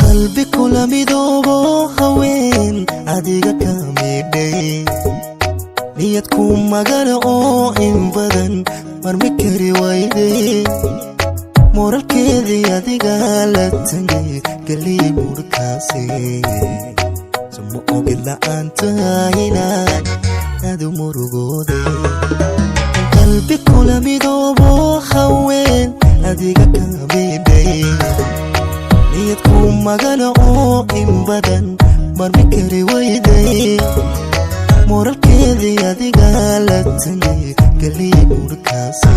Qalbi kula midoobo, haween adiga ka midhay, niyad ku magala oo in badan marmi kari wayday, moralkeedii adiga la tagay, geliyey buurkaasi. Suma ogid la'aanta inaad aad u murugooday. Qalbi kula midoobo, haween adiga ka midhay, niyad ku magala oo in badan marmi kari wayday, moralkeedii adiga la tagay, geliyey buurkaasi.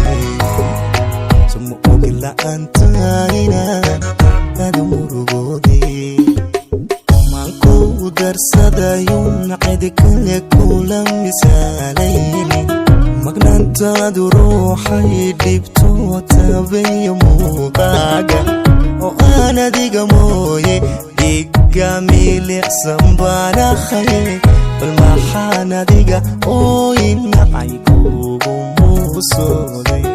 Suma ogid la'aanta inaad aad u murugooday. Maanku darsadayun cid kale kula misaalayni, magnaantaadu ruuxay dhibto tabeeyo muuqaaga oo aan adiga mooye dhiigga milicsan baanahay. Bal maxaan adiga oo inacay kugu muusooday?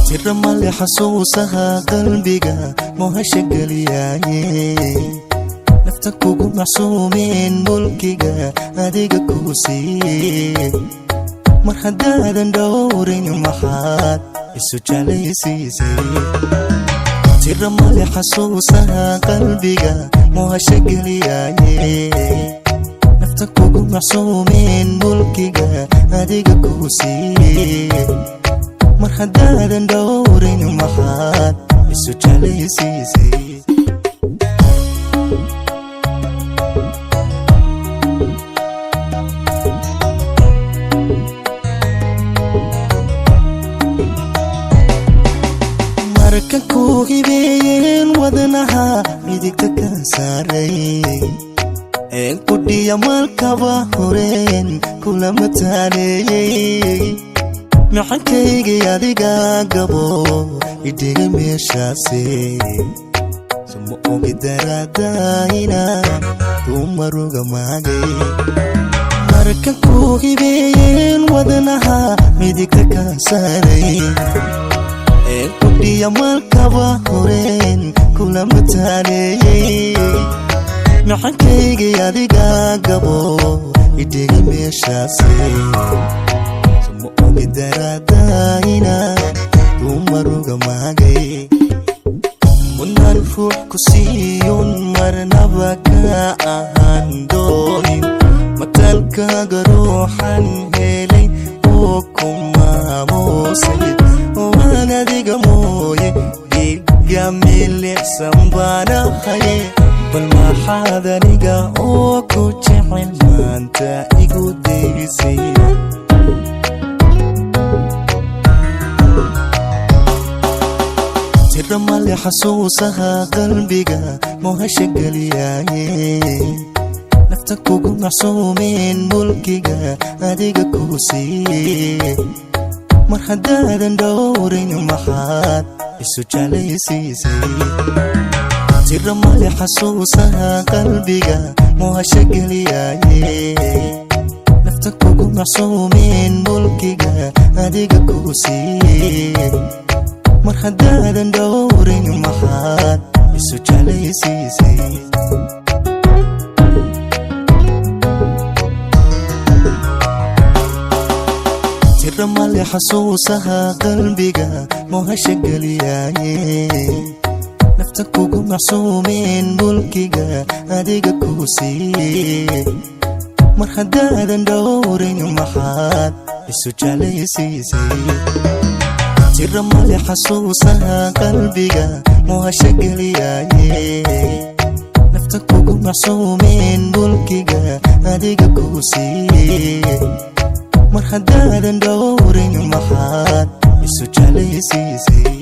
Tira male xasuusaha qalbiga muhasha geliyaaye, nafta kugu macsuumeen, mulkiga adiga kuu siiyey. Mar haddaadan dhowrin, maxaad isu jeclaysiisay? Tira male xasuusaha qalbiga muhasha geliyaaye, nafta kugu macsuumeen, mulkiga adiga kuu siiyey. Mar haddaadan dhowrin, maxaad isu jeclaysiisay? Marka ku hibeeyeen wadnaha midigta ka saaray een kudhiya maalkaba horeen kulama taaleeyey, maxankaygay adiga gabo idhiga meeshaasi. Suma ogi daraadayna dumaruga maagay. Marka ku hibeeyeen wadnaha midigta ka saaray ee kudhiya maalkaba horeen kulama taaleeyey, maxankaygay adiga gabo idhiga meeshaasi. Suma ogi daraadayna dumaruga maagay. Mudnaan ruux ku siiyun marnaba ka ahaan doonin, mataalkaaga ruuxan helay oo ku maamuusay, waan adiga mooye dhiigga milicsan baanahay. Bal maxaad aniga oo ku jecel maanta igu daysay? Tira male xasuusaha qalbiga muhasha geliyaaye, nafta kugu macsuumeen, mulkiga adiga kuu siiyey. Mar haddaadan dhowrin, maxaad isu jeclaysiisay? Tira male xasuusaha qalbiga muhasha geliyaaye, nafta kugu macsuumeen, mulkiga adiga kuu siiyey. Mar haddaadan dhowrin, maxaad isu jeclaysiisay? Tira male xasuusaha qalbiga muhasha geliyaaye, nafta kugu macsuumeen, mulkiga adiga kuu siiyey. Mar haddaadan dhowrin, maxaad isu jeclaysiisay? Tira male xasuusaha qalbiga muhasha geliyaaye, nafta kugu macsuumeen, mulkiga adiga kuu siiyey. Mar haddaadan dhowrin, maxaad isu jeclaysiisay?